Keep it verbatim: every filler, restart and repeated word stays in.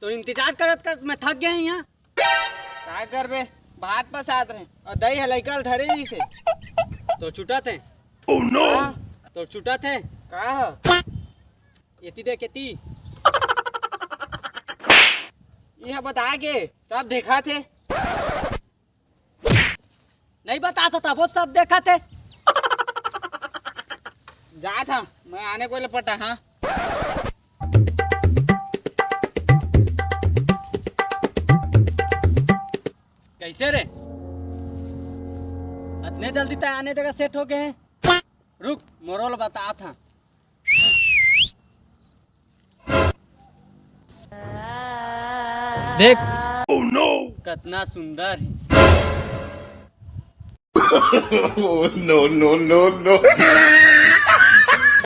तो इंतजार करत करत मैं थक गया यहाँ। का करबे, भात पसात रहे और दही ह लइका ल धरे ही से। तो छुटत हे। Oh no! तो छुटत हे। का ह? एती देख, एती। ये बता के सब देखा थे। नहीं बता था, तब वो सब देखा थे। जा था, मैं आने को लपटा, हाँ। कैसे रे? अतने जल्दी तय आने जगह सेट हो गए हैं? रुक, मोरोल बता था। देख। Oh no! कतना सुंदर है। Oh, no, no, no, no.